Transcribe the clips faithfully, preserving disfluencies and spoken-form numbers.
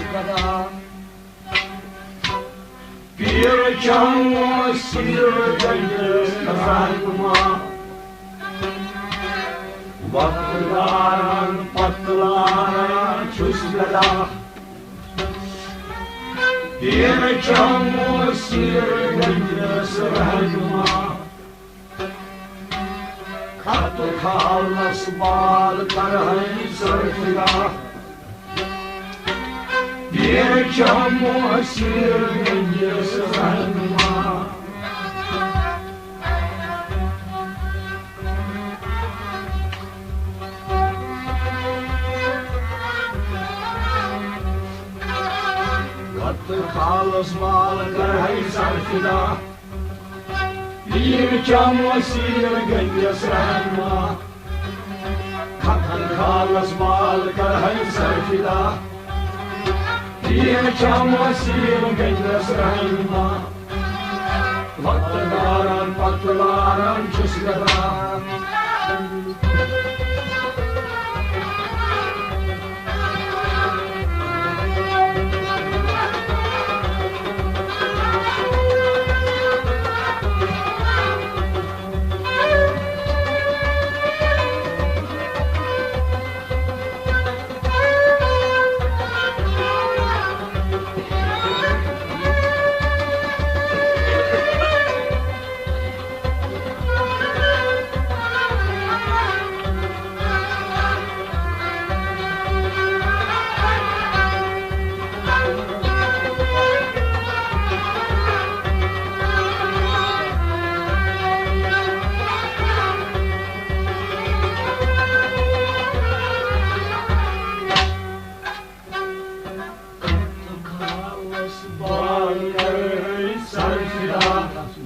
گدا۔ پیٖر چمو سیٖر گٔیِس رہنما۔ وقت لاران پتہٕ لاران چھُس گدا۔ پیٖر چمو سیٖر گٔیِس رہنما۔ خط خالس بال کرہن سرفراز۔ پیٖر چمو سیٖر گٔیِس رہنما۔ خط خالس بال کرہن سرفراز۔ پیٖر چمو سیٖر گٔیِس رہنما۔ خط خالس بال کرہن سرفراز۔ پیٖر چمو سیٖر گٔیِس رہنما۔ وقت لاران پتہٕ لاران چھُس گدا۔ خالس بال کرہن سرفراز۔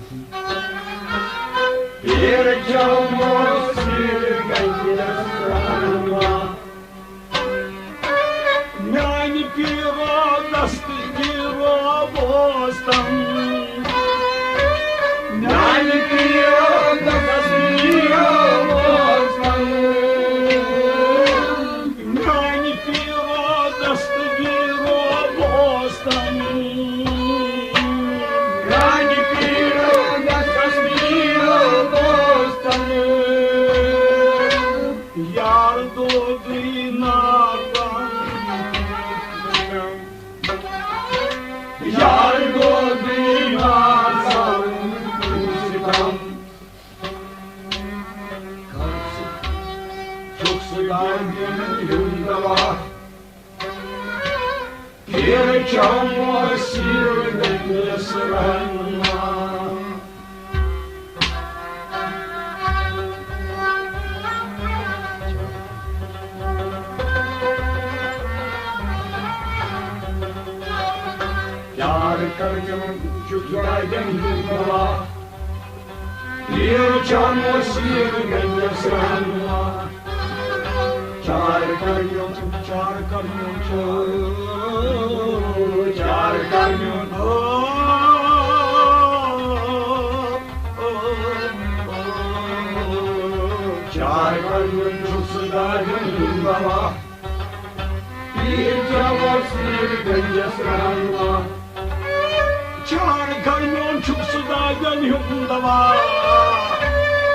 پیٖر چمو سیٖر گٔیِس رہنما۔ میانہِ پیٖرو دست پیٖرو بوزتن۔ میانہِ پیٖرو دست پیٖرو بوزتن۔ میانہِ پیٖرو دست پیٖرو بوزتن۔ میانہِ پیٖرو دست پیٖرو بوزتن۔ یار دودٕے ناتان۔ یار دودٕے ناتان۔ چھُکھ سُہ دادٮ۪ن ہیوٗ دوا۔ پیٖر چمو سیٖر گٔیِس رہنما۔ یار کرنیُن چھُ دادٮ۪ن ہیوٗ دوا۔ پیٖر چمو سیٖر گٔیِس رہنما۔ چار کرنیُن، چار کرنیُن چھُ، چار کرنیُن۔ چار کرنیُن چھُ سُہ دادٮ۪ن ہیوٗ دوا۔ پیٖر چمو سیٖر گٔیِس رہنما۔ چار کرنیُن چھُکھ سُہ دادٮ۪ن ہیوٗ دوا۔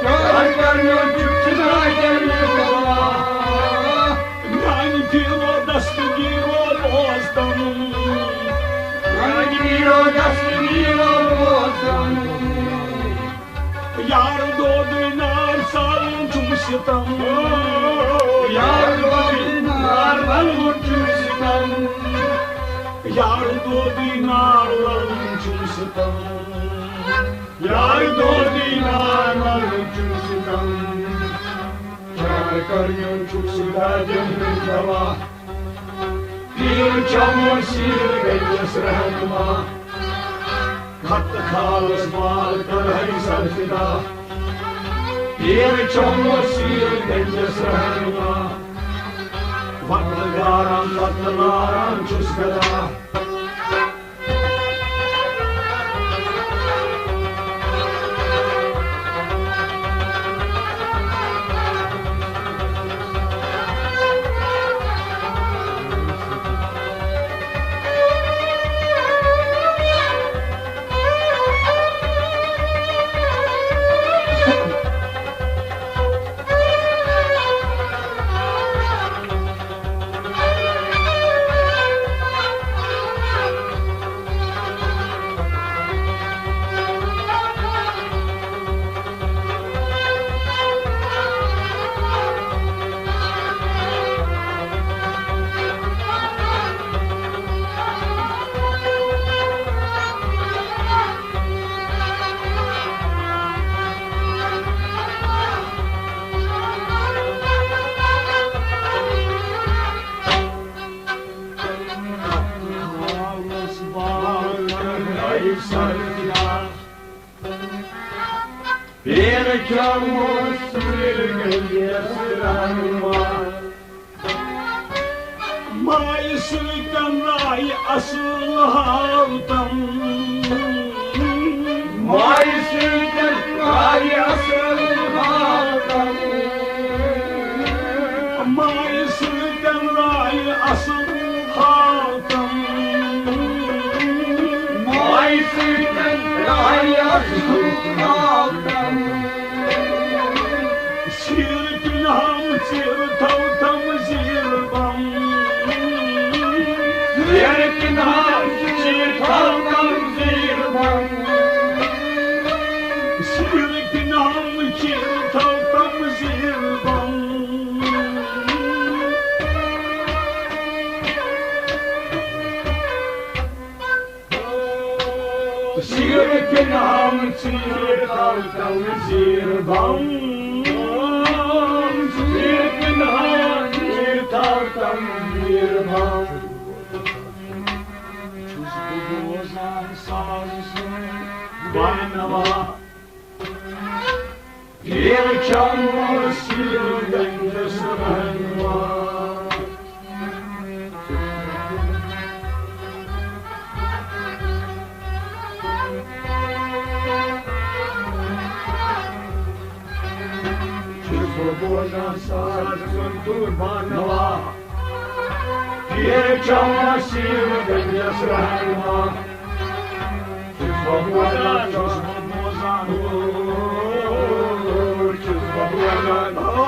چار کرنیُن چھُکھ سُہ دادٮ۪ن ہیوٗ دوا۔ میانہِ پیٖرو دستگیٖرو بوزتن۔ میانہِ پیٖرو دستگیٖرو بوزتن۔ یار دودٕے نار سالُن چھُم ستم۔ یار دودٕے نار للُن چھُم ستم۔ یار دودٕے نار للُن چھُم ستم۔ یار دودٕے نار للُن چھُم ستم۔ یار کرنیُن چھُکھ سُہ دادٮ۪ن ہیوٗ دوا۔ پیٖر چمو سیٖر گٔیِس رہنما۔ خط خالس بال کرہن سرفراز۔ پیٖر چمو سیٖر گٔیِس رہنما۔ وقت لاران پتہٕ لاران چھُس گدا۔ سرکار۔ پیر چمو سر گنجس رہنما۔ مایہِ سۭتۍ رایہِ اصل ہاوتم۔ مایہِ سۭتۍ رایہِ اصل ہاوتم۔ مایہِ سۭتۍ رایہِ اصل ہاوتم۔ مایہِ سۭتۍ رایہِ اصل ہاوتم۔ سیر پنہم چیر تھاوتم زیر بم۔ سیر پنہم چیر تھاوتم زیر بم۔ سیر پنہم چیر تھاوتم زیر بم۔ سیر پنہم چیر تھاوتم زیر بم۔ سیر پنہم چیر تھاوتم زیر بم۔ چھُس بہٕ بوزان ساز سُنٛد بانوا۔ پیر چمو سیر گنجس رہنما۔ چھُس بہٕ بوزان ساز سُنٛد بانوا۔ پیر چمو سیر گنجس رہنما۔ چھُس بہٕ بوزان، چھُس بہٕ بوزان، او، چھُس بہٕ بوزان، او،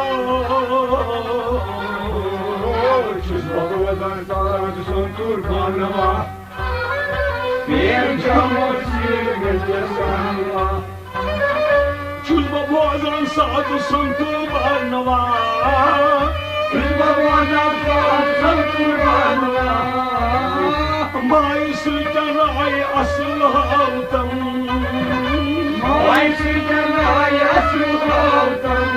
چھُس بہٕ بوزان ساز سُنٛد قربانوا۔ پیر چمو سیر گنجس رہنما۔ چھُس بہٕ بوزان ساز سُنٛد قربانوا۔ چھُس بہٕ بوزان ساز سُنٛد قربانوا۔ مایہِ سۭتۍ رایہِ اصل ہاوتم۔ مایہِ سۭتۍ رایہِ اصل ہاوتم۔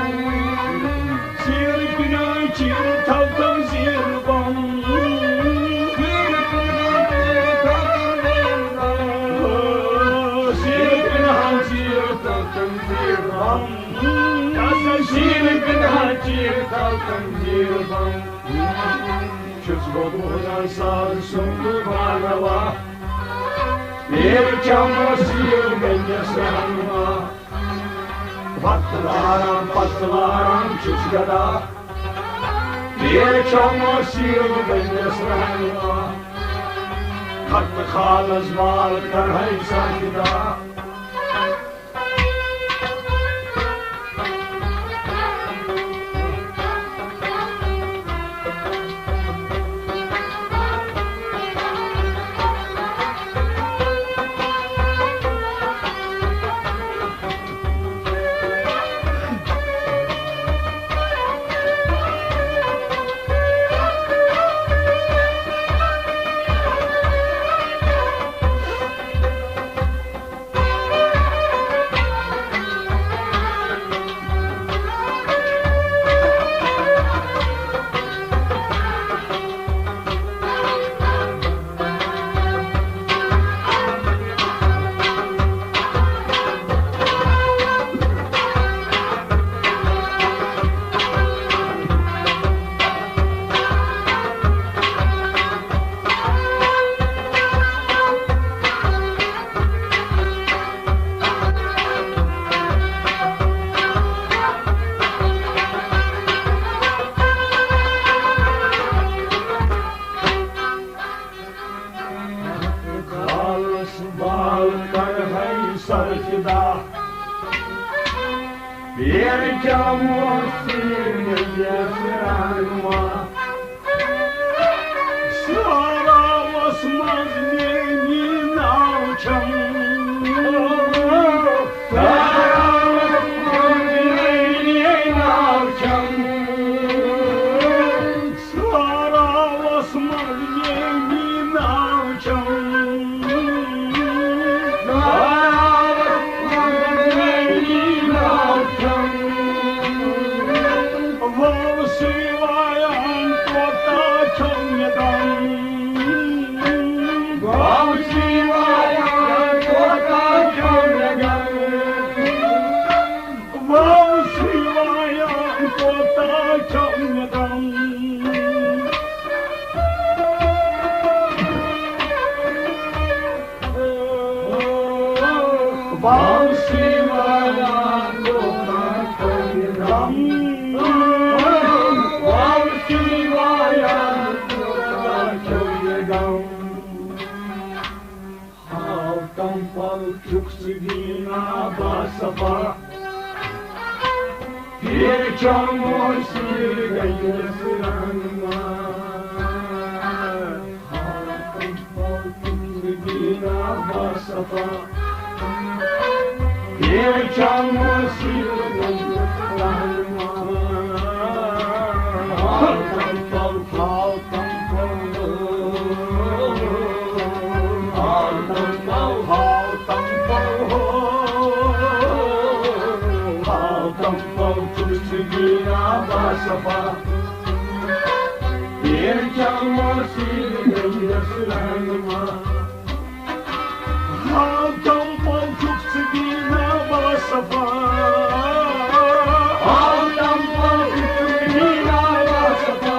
سیر پنہم چیر تھاوتم زیر بم۔ سیر پنہم چیر تھاوتم زیر بم۔ سیر پنہم چیر تھاوتم زیر بم۔ سیر پنہم چیر تھاوتم زیر بم۔ چھُس بہٕ بوزان ساز سُنٛد بانوا۔ پیر چمو سیر گنجس رہنما۔ وقت لاران پتہٕ لاران چھُس گدا۔ پیر چمو سیر گنجس رہنما۔ خط خالس بال کرہے سجدہ۔ خالص بال کرہے سجدہ۔ پیر چمو سیر گنجس رہنما۔ سہراوس منٛز میٲنی ناو چھم۔ سہراوس منٛز میٲنی ناو چھم۔ سہراوس منٛز میٲنی ناو چھم۔ سہراوس منٛز میٲنی ناو چھم۔ واو سۭتۍ وایان چھُکھ ژٕ دیٖنا باصفا، پیٖر چمو سیٖر گٔیَس رہنما۔ دیٖنا باصفا، پیٖر چمو سیٖر گٔیَس رہنما۔ ہاو تمپل چھُکھ ژٕ دیٖنا باصفا۔ ہاو تمپل چھُکھ ژٕ دیٖنا باصفا۔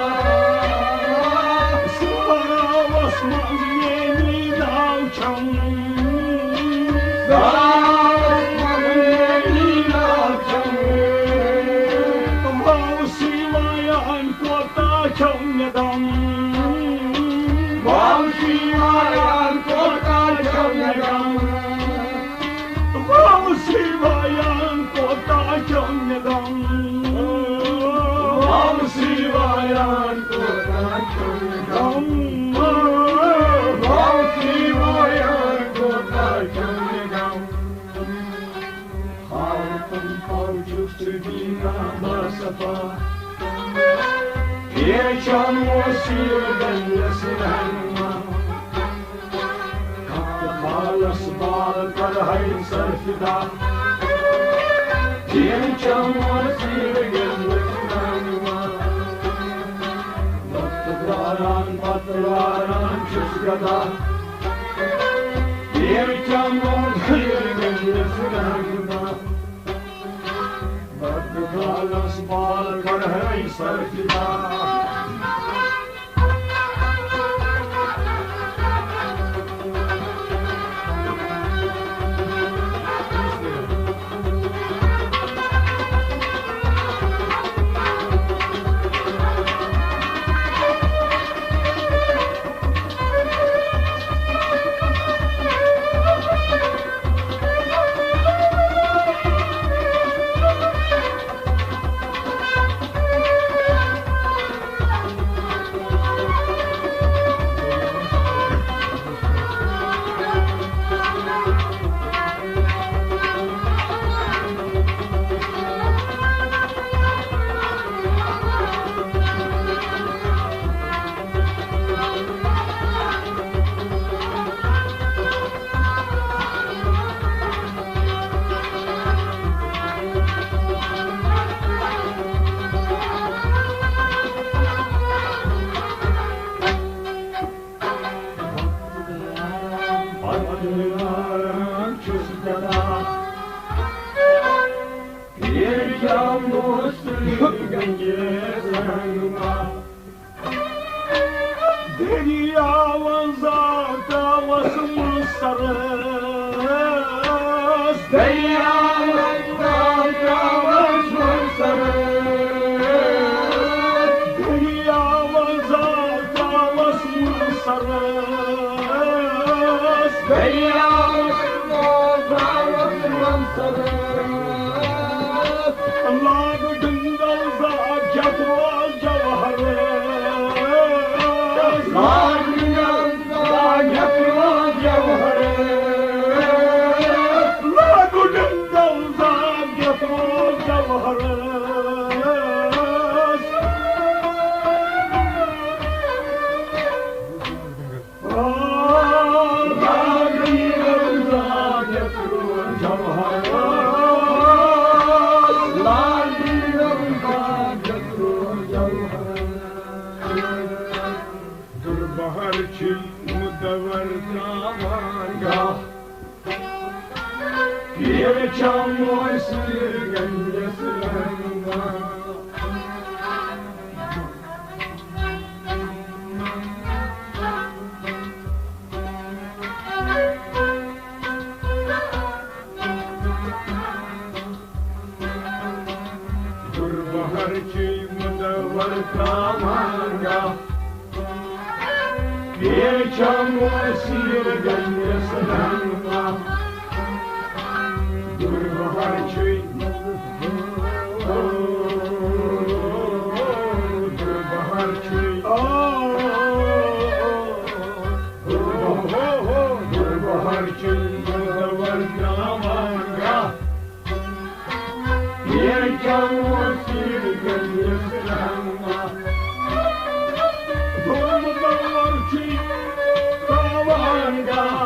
سہراوس منٛز میٛٲنی ناو چھم۔ سہراوس منٛز میٛٲنی ناو چھم۔ واوسٕے وایان کوتاہ چھم مےٚ غم۔ واوسٕے وایان کوتاہ چھم مےٚ غم۔ واوسٕے وایان کوتاہ چھم مےٚ غم۔ واوسٕے وایان کوتاہ چھم مےٚ غم۔ واوسٕے وایان کوتاہ چھم مےٚ غم۔ ہاو تمپل چھُکھ ژٕ دیٖنا باصفا۔ پیٖر چمو سیٖر گٔیَس رہنما۔ کتھ بالس بال کرہے سر فدا۔ پیٖر چمو سیٖر گٔیَس رہنما۔ وقت دوران پتہٕ واران چھُس گدا۔ پیٖر چمو سیٖر گٔیَس رہنما۔ وقت بالس بال کرہے سر فدا۔ دٔریاوَن زاو ترٛاوَس منٛز سرس۔ دٔریاوَن زاو ترٛاوَس منٛز سرس۔ دٔریاوَن زاو ترٛاوَس منٛز سرس۔ دٔریاوَن زاو ترٛاوَس منٛز سرس۔ لاگ ڈنگل زاگ جتوال جوہر۔ لاگ ڈنگل زاگ جتوال جوہر۔ لاگ ڈنگل زاگ جتوال جوہر۔ دربہر چھی مدور تراوان گاہ۔ پیٖر چمو سیٖر گٔیَس رہنما۔ دربہر چھی مدور تراوان گاہ۔ پیٖر چمو سیٖر گٔیَس رہنما۔ ہو ہو، دُربہر چھُ مُدور ترٛاوان گاہ۔ ییٚلہِ چموس ییٚلہِ گٔیِس رحمہ۔ دُرمُدور چھُ ترٛاوان گاہ۔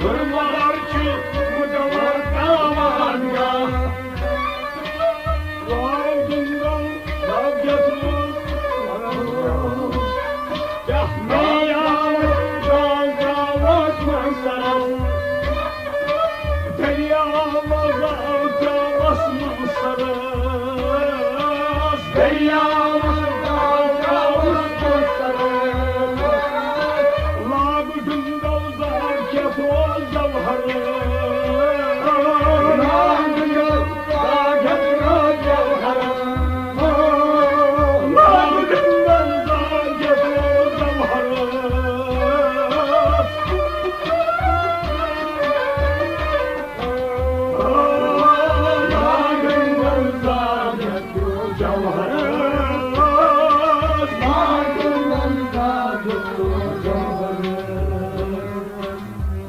دُربہر چھُ مُدور ترٛاوان گاہ۔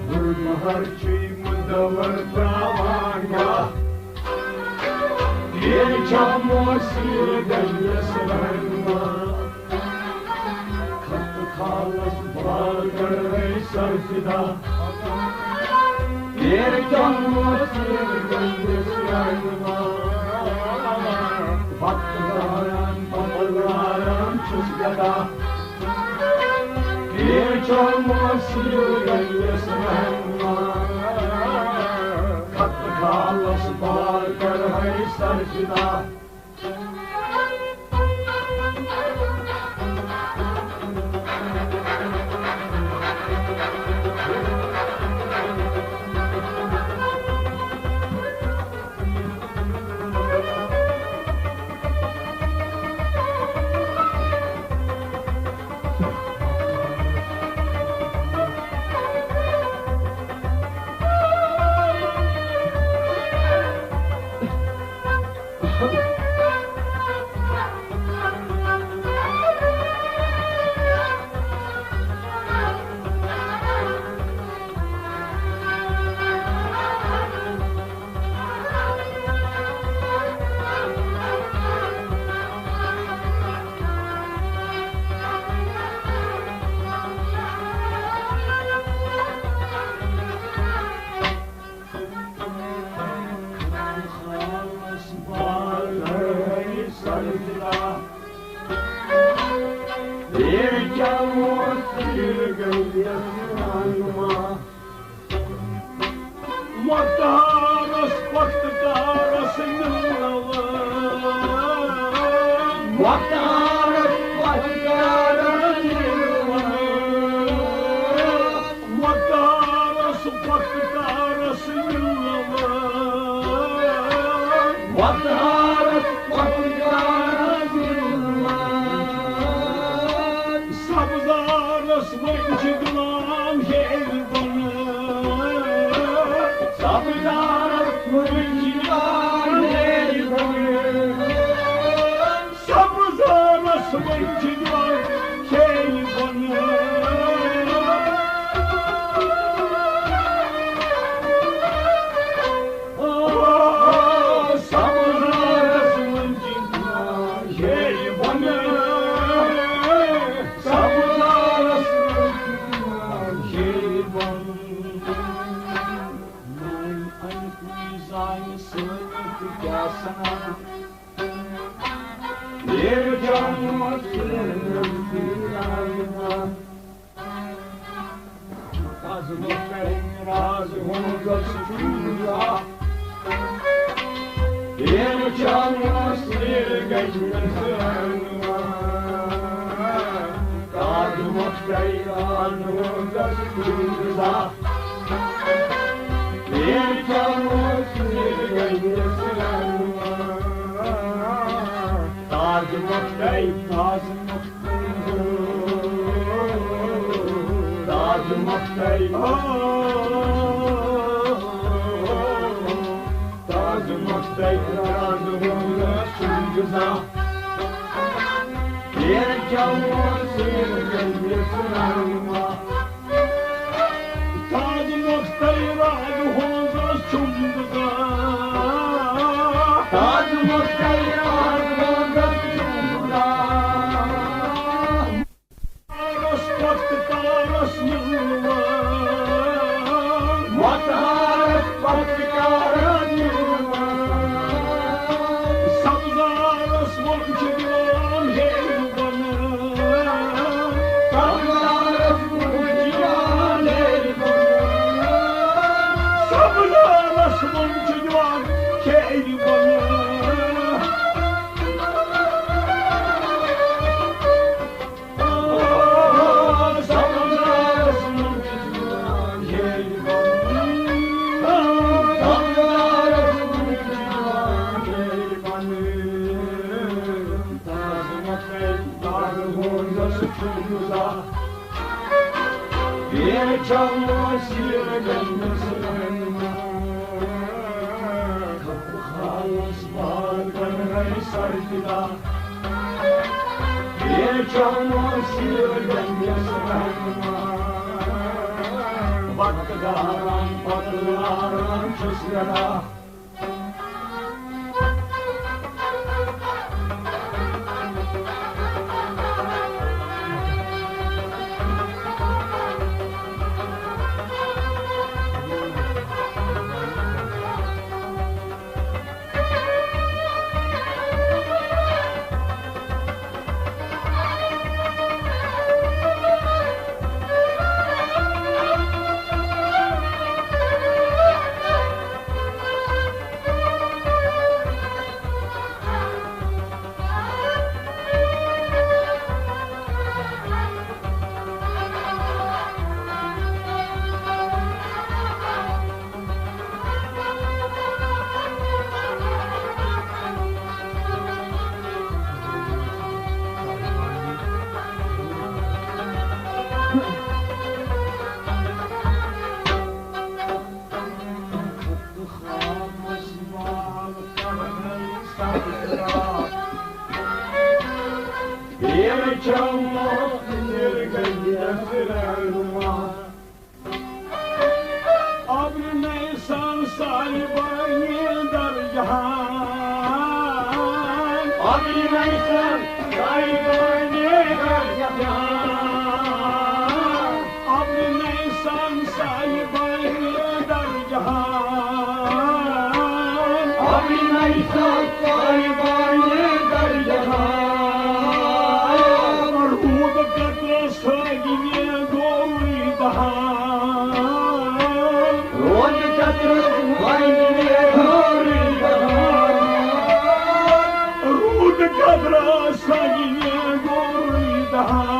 گُلمہر چھُے مُدور ترٛاوان گاہ۔ ییٚلہِ چموس ییٚلہِ گٔیِس رحمہ۔ خط خالس بار کرے سرفدا۔ ییٚلہِ چموس ییٚلہِ گٔیِس رحمہ۔ وقت دوران پتہٕ لاران چھُس گدا۔ ییٚلہِ چموس ییٚلہِ گٔیِس رحمہ۔ خط خالس بار کرے سرفدا۔ مۄختارس پختکارس مِلناوان۔ مۄختارس پختکارس مِلناوان۔ مۄختارس پختکارس مِلناوان۔ مۄختارس پختکارس مِلناوان۔ سبزارس وٕنۍ چھِ دِوان ہیٚرِ بۄنہٕ۔ سبزارس وٕنۍ چھِ دِوان ہیٚرِ بۄنہٕ۔ سبزارس وٕنۍ چھِ دِوان ہیٚرِ بۄنہٕ۔ آ، سبزارس وٕنۍ چھِ دِوان ہیٚرِ بۄنہٕ۔ سبزارس وٕنۍ چھِ دِوان ہیٚرِ بۄنہٕ۔ نانۍ اَنہِ کُنہِ زانہِ سٲنۍ تہٕ کیٛاہ سَنا۔ ییٚلہِ جانور سٲنۍ تہٕ کیٛاہ سَنا۔ از مۄکھتَے راز ووٚنُس ٹھوٗلہٕ۔ ییٚلہِ چموس ییٚلہِ گژھِ نہٕ زانُن۔ تاج مۄکھتَے راز ووٚنُس ٹھوٗلہٕ۔ ییٚلہِ چموس ییٚلہِ گژھِ نہٕ زانُن۔ تاج مۄکھتَے، تاج مۄکھتَے۔ تاج مۄکھتَے، تاج مۄکھتَے، راز ووٚنُس ٹھوٗلہٕ۔ ییٚلہِ چموس ییٚلہِ گژھِ نہٕ زانُن۔ پیچم سیر گنجس رنگا، خالص بار گنگائی سر پتا۔ پیچم سیر گنجس رنگا، وقت داران پتلاران چھس گرا۔ ابر نیسان صاحبانی در جہان۔ ابر نیسان صاحبانی در جہان۔ ابر نیسان صاحبانی در جہان۔ ابر نیسان صاحبانی در جہان۔ روٗد قطرس ساگِنے گوٚوٕے دہان۔ روٗد قطرس ساگِنے گوٚوٕے دہان۔ روٗد قطرس ساگِنے گوٚوٕے دہان۔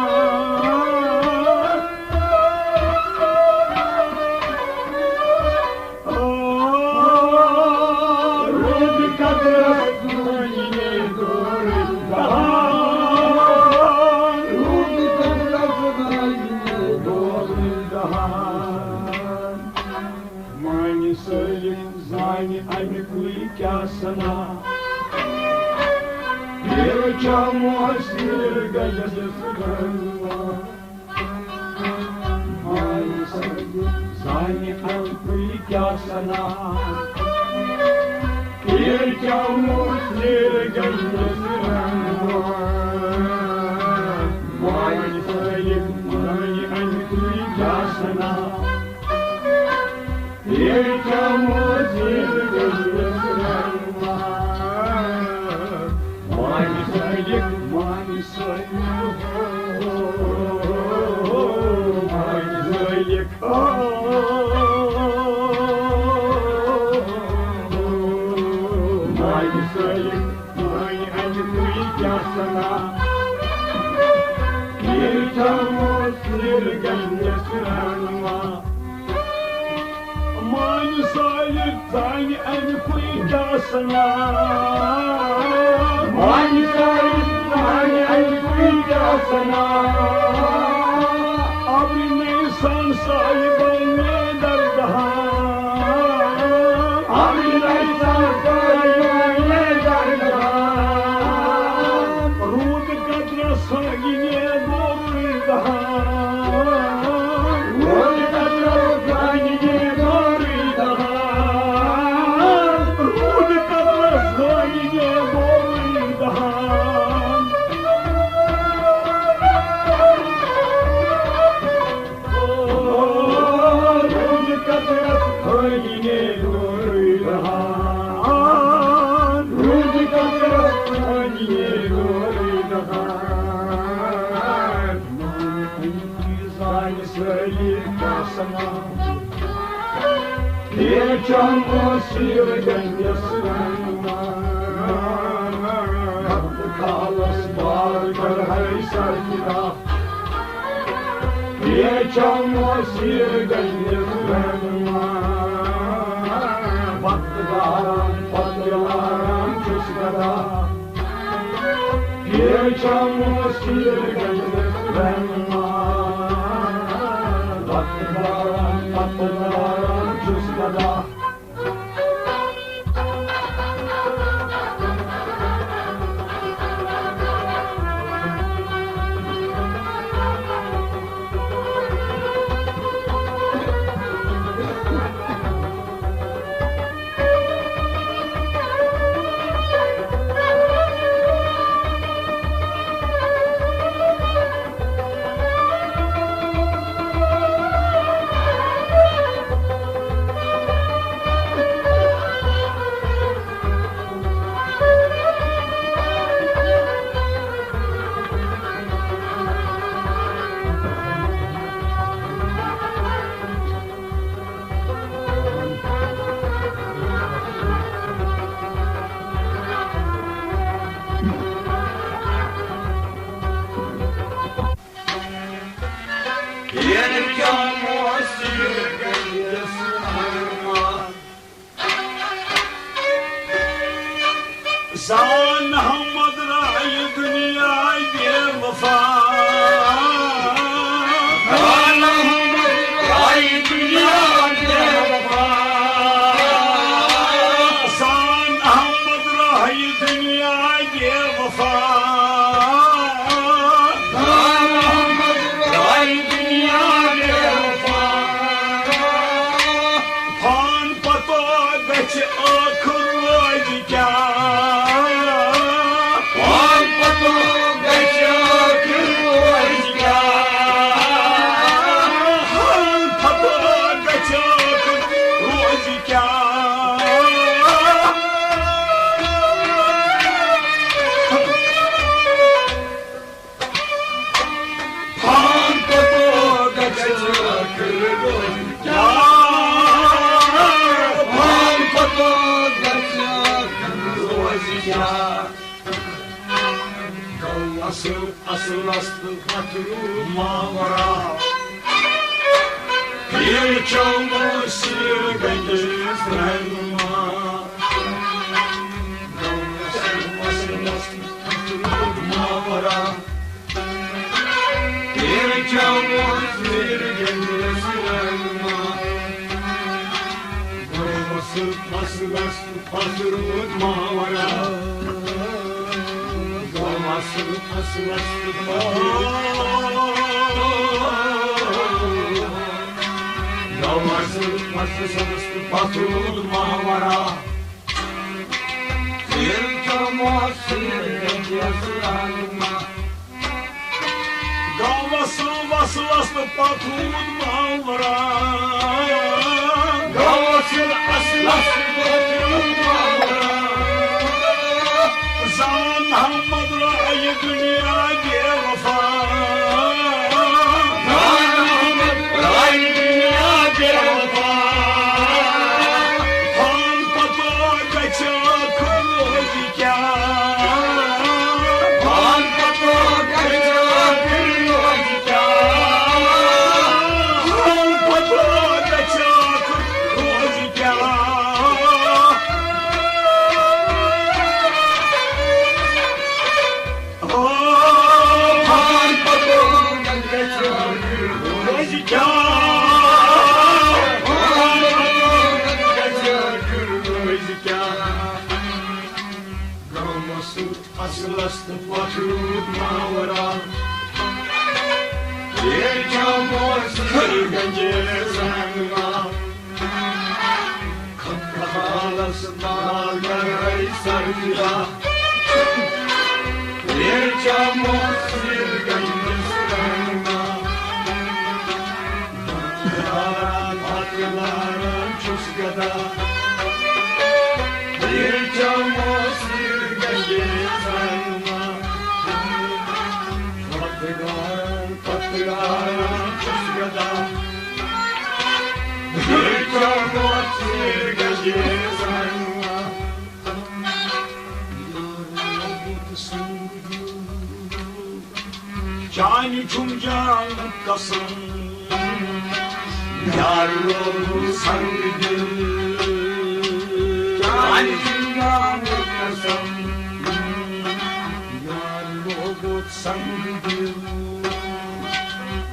روٗد قطرس ساگِنے گوٚوٕے دہان۔ روٗد قطرس ساگِنے گوٚوٕے دہان۔ مانہِ سٲلِم زانہِ اَمیُکُے کیٛاہ سَنا۔ ییٚلہِ چمو سِر گٔیَس گَرما۔ مانہِ سٲلِم زانہِ اَمیُکُے کیٛاہ سَنا۔ ییٚلہِ چمو سِر گٔیَس گَرما۔ مانہِ سٲلِم زانہِ اَمیُکُے کیٛاہ سَنا۔ ییٚلہِ چمو سِر گٔیَس گَرما۔ مانہِ سٲلِم، مانہِ سٲلِم، مانہِ سٲلِم۔ مانہِ سٲلِم، مانہِ اَمیُکُے کیٛاہ سَنا۔ ییٚلہِ چمو سِر گٔیَس گَرما۔ مانہِ سٲلِم، زانہِ اَمیُکُے کیٛاہ سَنا۔ مانہِ سٲلِم، زانہِ اَمیُکُے کیٛاہ سَنا۔ ابرِ نیسان صاحبانی در جہان۔ ابرِ نیسان صاحبانی در جہان۔ روٗد قطرس ساگِنے گوٚوٕے دہان۔ روٗد قطرس ساگِنے گوٚوٕے دہان۔ روٗد قطرس ساگِنے گوٚوٕے دہان۔ روٗد قطرس ساگِنے گوٚوٕے دہان۔ روٗد قطرس ساگِنے گوٚوٕے دہان۔ زانہِ سٲری کیٛاہ سَنا۔ ییٚلہِ چمو سِر گٔیَس گَرما۔ کالس بار کڑہے سر کِتاب۔ ییٚلہِ چمو سِر گٔیَس گَرما۔ وقت داران پتہٕ لاران چھُس گدا۔ ییٚلہِ چمو سِر گٔیَس گَرما۔ زان احمد راے دنیا بے وفا۔ زان احمد راے دنیا بے وفا۔ زان احمد راے دنیا بے وفا۔ زان احمد راے دنیا بے وفا۔ پان پتو گژھِ ٲخٕر روزِ کیٛاہ؟ پان پتو گژھِ ٲخٕر روزِ کیٛاہ؟ پان پتو گژھِ ٲخٕر روزِ کیٛاہ؟ پان پتو گژھِ ٲخٕر روزِ کیٛاہ؟ پان پتو گژھِ ٲخٕر روزِ کیٛاہ؟ گوٚو اصل، اصلس تہٕ پتھ روٗد ماورا۔ پیٖر چومو سیٖر گٔیِس رہنما۔ گوٚو اصل، اصلس تہٕ پتھ روٗد ماورا۔ پیٖر چومو سیٖر گٔیِس رہنما۔ گوٚو اصل، اصلس پتھ روٗد ماورا۔ گوٚو اصل، اصلس تہٕ پتھ روٗد۔ گوٚو اصل، اصلس تہٕ پتھ روٗد ماورا۔ ییٚلہِ تِمو سۭتۍ گٔیَس رنگما۔ گوٚو وصل وصلس تہٕ پتھ روٗد ماورا۔ گوٚو وصل اصلس تہٕ پتھ روٗد ماورا۔ زان احمد راے دنیا بے وفا۔ زان احمد راے دنیا بے وفا۔ پان پتو گژھِ ٲخٕر روزِ کیٛاہ؟ پان پتو گژھِ ٲخٕر روزِ کیٛاہ؟ پان پتو گژھِ ٲخٕر روزِ کیٛاہ؟ پان پتو گژھِ ٲخٕر روزِ کیٛاہ؟ پان پتو گژھِ ٲخٕر روزِ کیٛاہ؟ گامس اصلس تہٕ پتھ روٗد ماورا۔ ییٚلہِ چمو سرگنجہِ رنگا۔ کھالس نال گرے سریا۔ ییٚلہِ چمو سرگنجہِ رنگا۔ بتہٕ لاران، بتہٕ لاران چھُس گدا۔ ییٚلہِ چمو سرگنجہِ رنگا۔ بتہٕ لاران، بتہٕ لاران چھُس گدا۔ چانہِ چھُم جان قسم، یار لوگُن سنگ دل۔ چانہِ چھُم جان قسم، یار لوگُن سنگ دل۔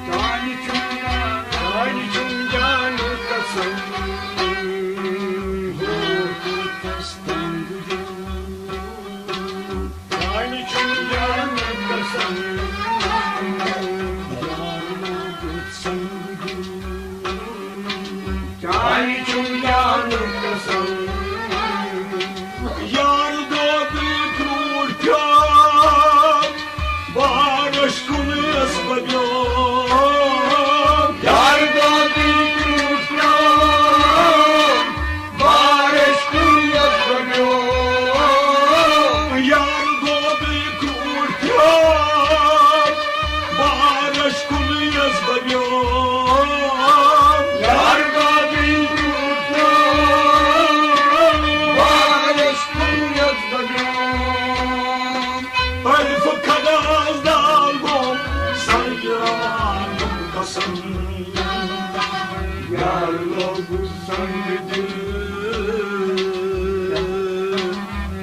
چانہِ چھُم جان، چانہِ آنی چُم جانُک قسم۔ یار دودٕے کرٛوٗٹھ پیوٚو، بارش کُن یَس بَنیوو۔ یار دودٕے کرٛوٗٹھ پیوٚو، بارش کُن یَس بَنیوو۔ یار دودٕے کرٛوٗٹھ پیوٚو، بارش کُن یَس بَنیوو۔ یار دودٕے کرٛوٗٹھ پیوٚو، بارش کُن یَس بَنیوو۔ الف خداس دال گوٚو سنگرانُک قسم۔ یار لوگُس سنگ دل،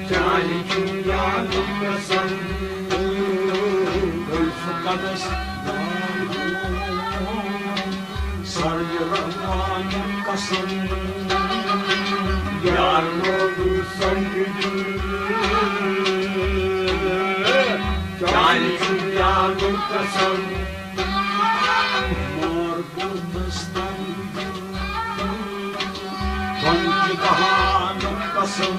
چانہِ چُم جانُک قسم۔ الف خداس دال گوٚو سنگ رحمانُک قسم۔ یار لوگُس سنگ دل، چانہِ چُم جانُک قسم۔ مار کوٚرمَس تنگ دل، بنٛگہِ بہانُک قسم۔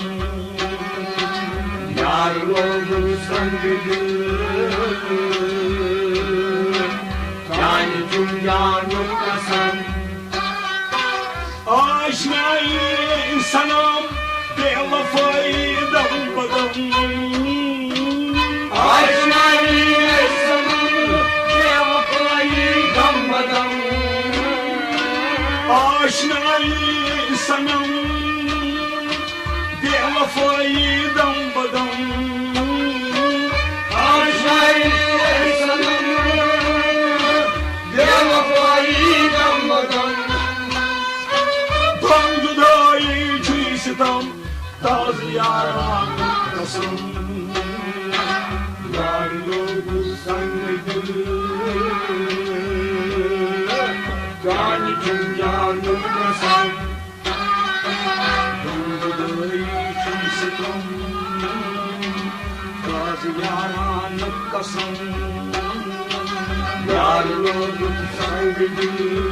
یار لوگُس سنگ دل، چانہِ چُم جانُک قسم۔ آشنایی صنم، بے وفایی دم بدم۔ آشنایی صنم، بے وفایی دم بدم۔ آشنایی صنم، بے وفایی دم بدم۔ آشنایی صنم، بے وفایی دم بدم۔ غم جدایی چھُے ستم، تازٕ یارانُک قسم۔ یار لوگُس سنگ دل، چانہِ چُم جانُک قسم۔ غم جدایی چھُے ستم، تازٕ یارانُک قسم۔ یار لوگُس سنگ دل،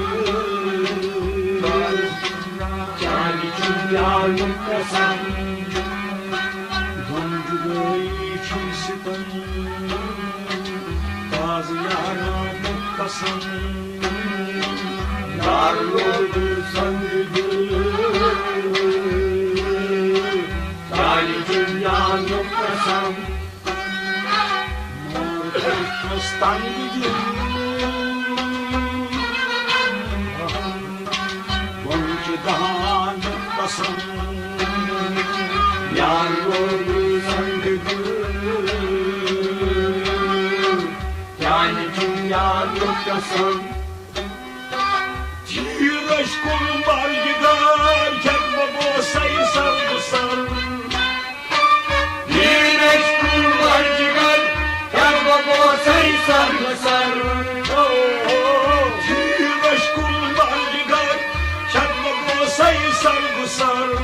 چانہِ چُم جانُک قسم۔ غم جدایی چھُے ستم، تازٕ یارانُک قسم۔ یار لوگُس سنگ دل، چانہِ چُم جانُک قسم۔ مار کوٚرمَس تنگ دل، بنٛگہِ بہانُک قسم۔ یار لوگُس سنگ دل، چانہِ چُم جانُک قسم۔ تیٖر ٲسۍ کُل مَر جِگر، کھٮ۪تھ بہٕ گوسَے سر بہٕ سر۔ تیٖر ٲسۍ کُل مَر جِگر، کھٮ۪تھ بہٕ گوسَے سر بہٕ سر۔ تیٖر ٲسۍ کُل مَر جِگر، کھٮ۪تھ بہٕ گوسَے سر بہٕ سر۔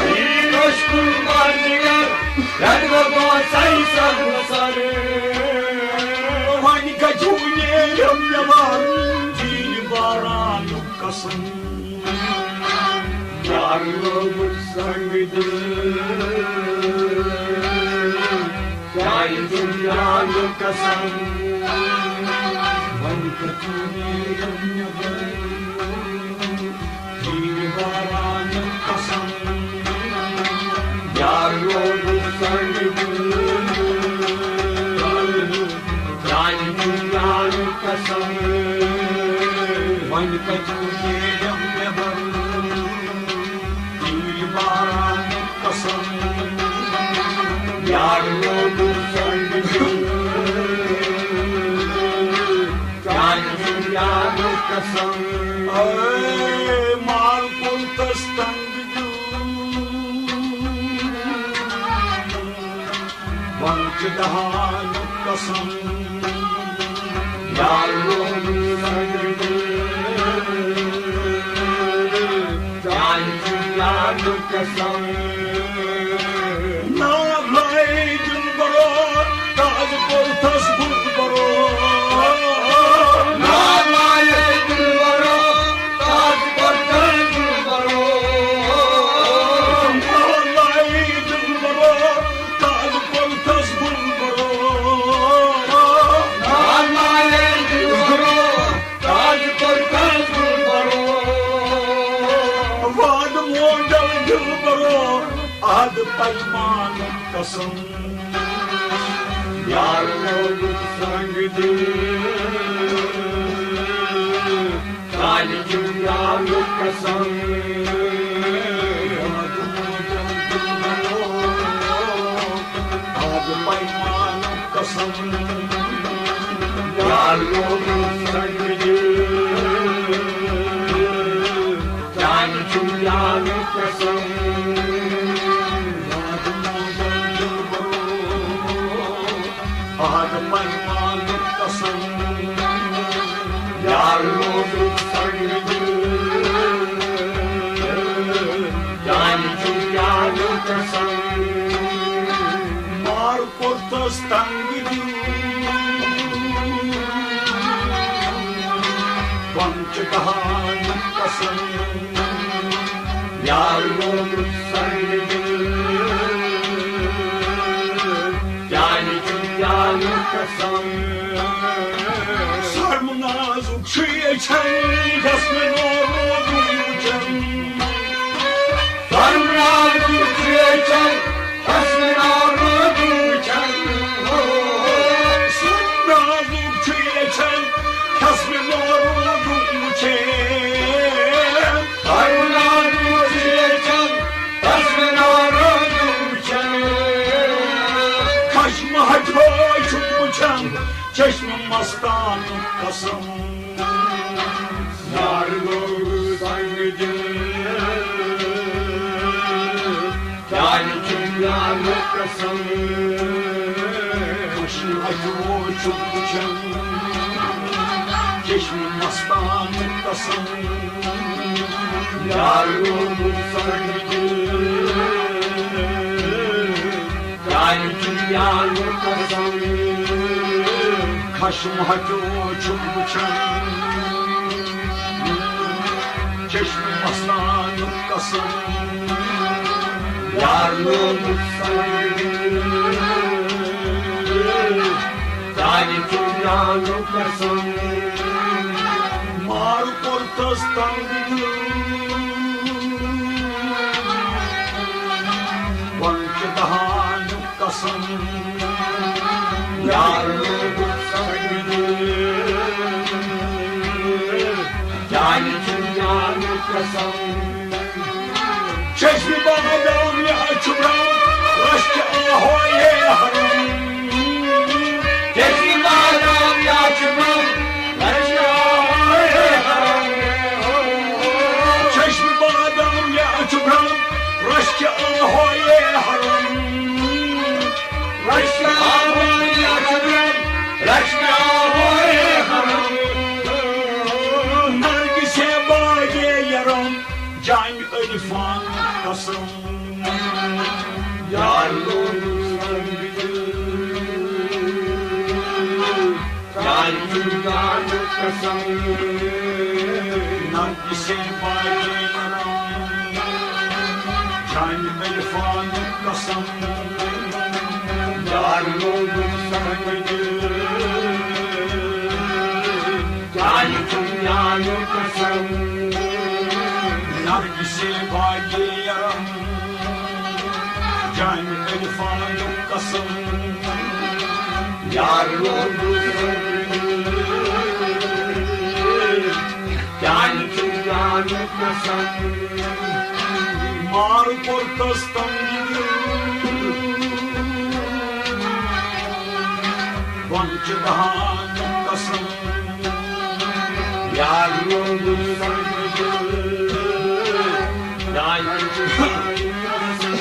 تیٖر ٲسۍ کُل مَر جِگر، کھٮ۪تھ بہٕ گوسَے سر بہٕ سر۔ وۄنۍ کَتہِ وُنہِ یِم مےٚ وَر، تیٖرِ بارانُک قسم۔ یار لوگُس سنگ دل، چانہِ چُم جانُک قسم۔ وۄنۍ کَتہِ وُنہِ یِم مےٚ وَر، تیٖرِ بارانُک قسم۔ یار لوگُس سنگ دل، چانہِ چُم جانُک قسم۔ وۄنۍ کَتہِ وُنہِ یِم مےٚ وَر، تیٖرِ بارانُک قسم۔ یار لوگُس سنگ دل، چانہِ چُم جانُک قسم۔ اے مار کوٚرمَس تنگ دل، بنٛگہِ بہانُک قسم۔ یار لوگُس سنگ دل، چانہِ چُم جانُک قسم۔ نالایق دلبرو، تازٕ کوٚرتھَس گُل بَرو۔ نالایق دلبرو، تازٕ حد پیمانُک قسم۔ یار لوگُت سنگ دل، چانہِ چھُم یارُک قسم۔ حد پیمانُک قسم۔ یار لوگُت سنگ دل، چانہِ چھُم یارُک قسم۔ حد پیمانُک قسم۔ یار لوگُت سنگ دل، چانہِ چھُم یارُک قسم۔ مار کوٚرتس تنگ دل، بۄن چھِ دہانُک قسم۔ یار لوگُت سنگ دل، چانہِ چھُم یارُک قسم۔ سرمنازُک چھُ یہِ چھَن، یَس مےٚ نار لوگُن وٕچھَن۔ سرمنازُک چھُ یہِ چھَن، یَس مےٚ نار لوگُن وٕچھَن۔ سرمنازُک چھُ یہِ چھَن، یَس مےٚ نار لوگُن وٕچھَن۔ سرمنازُک چھُ یہِ چھَن، یَس مےٚ نار لوگُن وٕچھَن۔ خشمہٕ ہٹھوے چھُم وٕچھان، چشمہٕ مستانُک قسم۔ یار لوگ سنگ دل، چانہِ چھُم یارُک قسم۔ خشمہٕ ہٹھوے چھُم وٕچھان، چشمہٕ مستانُک قسم۔ یار لوگُت سنگ دل، چانہِ چھُم یارُک قسم۔ خشمہٕ ہٹھوے چھُم وٕچھان، چشمہٕ مستانُک قسم۔ یار لوگُت سنگ دل، چانہِ چھُم یارُک قسم۔ مار کوٚرتس تنگ دل، بۄن چھِ دہانُک قسم۔ یار لوگُت سنگ دل، چانہِ چھُم یارُک قسم۔ چشمِ بادام یا چھُ برٛم، رش چھِ آہوے حرم۔ چشمِ بادام یا چھُ برٛم، رش چھِ آہوے حرم۔ چشمِ بادام یا چھُ برٛم، رش چھِ آہوے حرم۔ رش چھِ آہوے حرم، رش چھِ آہوے حرم۔ نرگسے باغے یرم، جانہِ عرفان قسم۔ یار لوگ سنگ دل، چانہِ چھُم یارُک قسم۔ نرگسے باغے یرم، جانہِ عرفانُک قسم۔ یار لوگُت سنگ دل، چانہِ چھُم یارُک قسم۔ نرگسے باغے یرم، جانہِ عرفانُک قسم۔ یار لوگُت سنگ دل، چانہِ چھُم یارُک قسم۔ مار کوٚرتس تنگ دل، بۄن چھِ دہانُک قسم۔ یار لوگُت سنگ دل، چانہِ چھُم یارُک قسم۔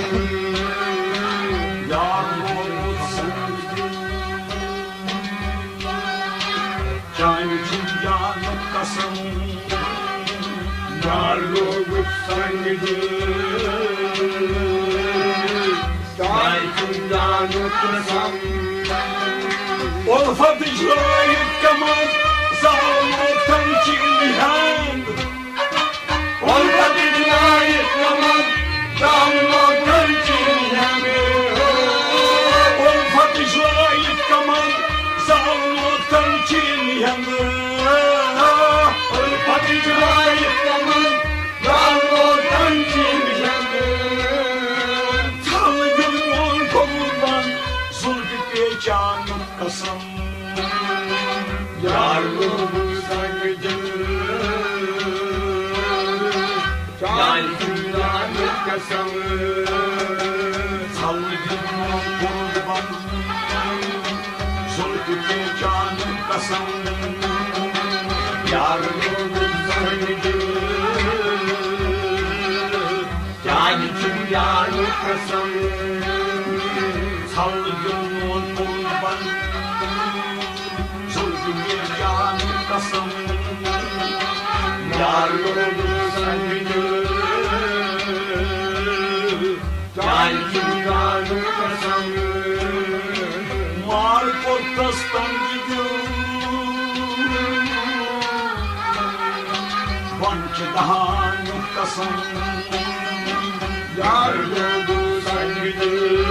یار لوگُت سنگ دل، چانہِ چھُم یارُک قسم۔ یار لوگُت سنگ دل، چانہِ چھُم یارُک قسم۔ الفتٕچ لٲیِتھ کمر، زالنوو تنچین ہٮ۪نٛد۔ الفتٕچ لٲیِتھ کمر، زالنوو تنچین ہٮ۪نٛد۔ الفتٕچ لٲیِتھ کمر، زالنوو تنچین ہٮ۪نٛد۔ الفتٕچ لٲیِتھ کمر، زالنوو تنچین ہٮ۪نٛد۔ قسم، ژھل دِمو قربان، زُلفہِ جان قسم، یار لوگ سنگ دل، جان چھُم یار قسم، ژھل دِمو قربان۔ زُلفہِ جان قسم، یار لوگ سنگ دل، جان چھُم یار قسم۔ مار کوٚرتس تنگ دل، وۄنۍ چھِ دہان قسم، یار لوگ سنگ دل۔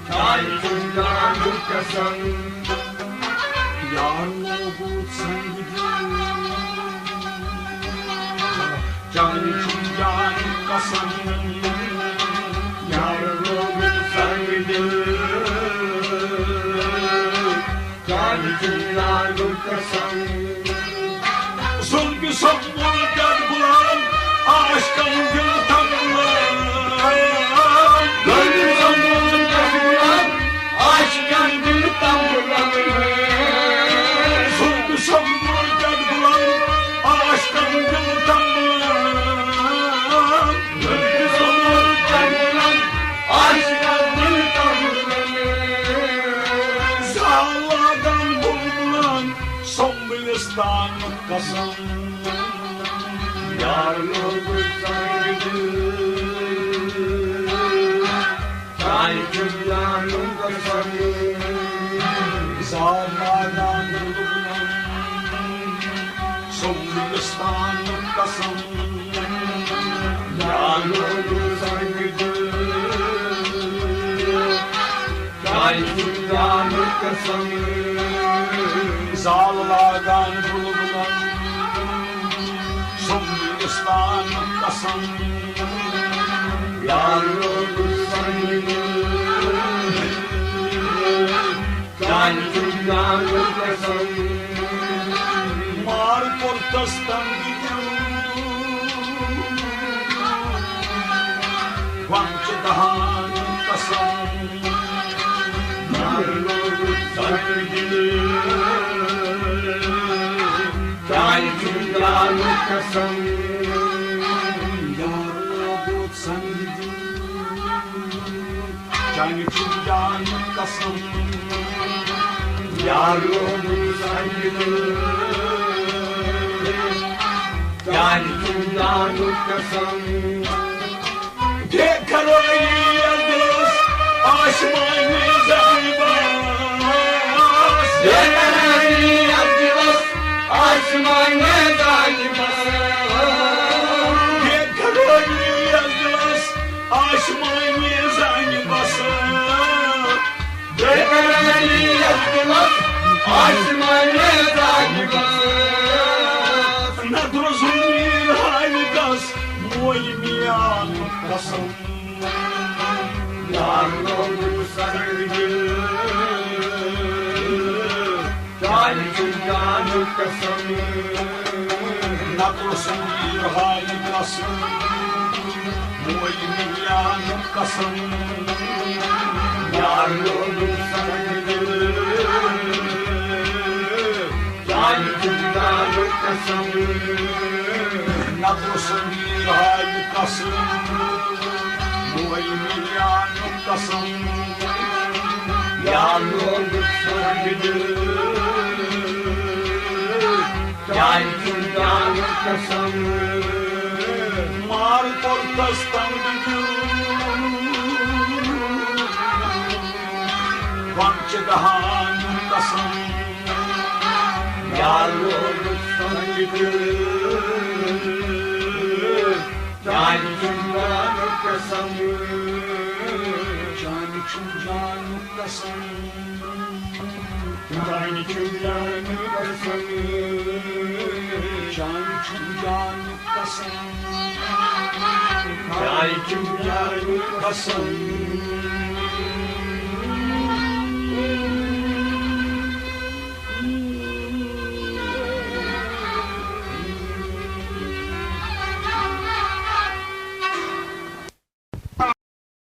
چانہِ چھُم جانُک قسم، یار لوگُت سنگ دل۔ چانہِ چھُم جانُک قسم، یار لوگُت سنگ دل۔ چانہِ چھُم جانُک قسم۔ زُلفہِ سمبول پٮ۪ٹھ غلام، عاشقن دِل تنگ غلام۔ زُلفہِ سمبول پٮ۪ٹھ غلام، عاشقن دِل تنگ غلام۔ زُلفہِ سمبول پٮ۪ٹھ غلام، عاشقن دِل تنگ غلام۔ زُلفہِ سمبول پٮ۪ٹھ غلام، عاشقن دِل تنگ غلام۔ زال لاگان بلبلن، سمبلستان قسم، یار لوگ سنگ دل۔ چانہِ چھُم جانُک قسم، زال لاگان بلبلن، سمبلستان قسم، یار لوگ سنگ دل۔ چانہِ چھُم جانُک قسم، زال لاگان بلبلن، سمبلستان قسم، یار لوگ سنگ دل۔ چانہِ چھُم جانُک قسم، مار کوٚرتس تنگ دل، وۄنۍ چھِ دہان قسم، یار لوگ سنگ دل۔ چانہِ چھُم جانُک قسم، یار لوگ سنگ دل۔ چانہِ چھُم جانُک قسم، یار لوگ سنگ دل۔ چانہِ چھُم جانُک قسم۔ بے قراری یتھ دلس، آسمانی زمین بس۔ بے قراری یتھ دلس، آسمانی زمین بس۔ بے قراری یتھ دلس، آسمانی زمین بس۔ بے قراری یتھ دلس، آسمانی زمین بس۔ نہ درٛوسُن میٖر حالِکس مویہِ میانُک قسم۔ یار لوگ سنگ دل، چانہِ چھُم جانُک قسم۔ نہ درٛوسُن میٖر حالِکس مویہِ میانُک قسم۔ یار لوگ سنگ دل، چانہِ چھُم جانُک قسم۔ نہ درٛوسُن میٖر حالِکس مویہِ میانُک قسم۔ یار لوگ سنگ دل، چانہِ چھُم جانُک قسم۔ مار کوٚرتس تنگ دل، وۄنۍ چھِ دہان قسم۔ یار لوگ سنگ دل، چانہِ چھُم جانُک قسم۔ چانہِ چھُم جانُک قسم۔ چانہِ چھُم جانُک قسم۔ چانہِ چھُم جانُک قسم۔ چانہِ چھُم جانُک قسم۔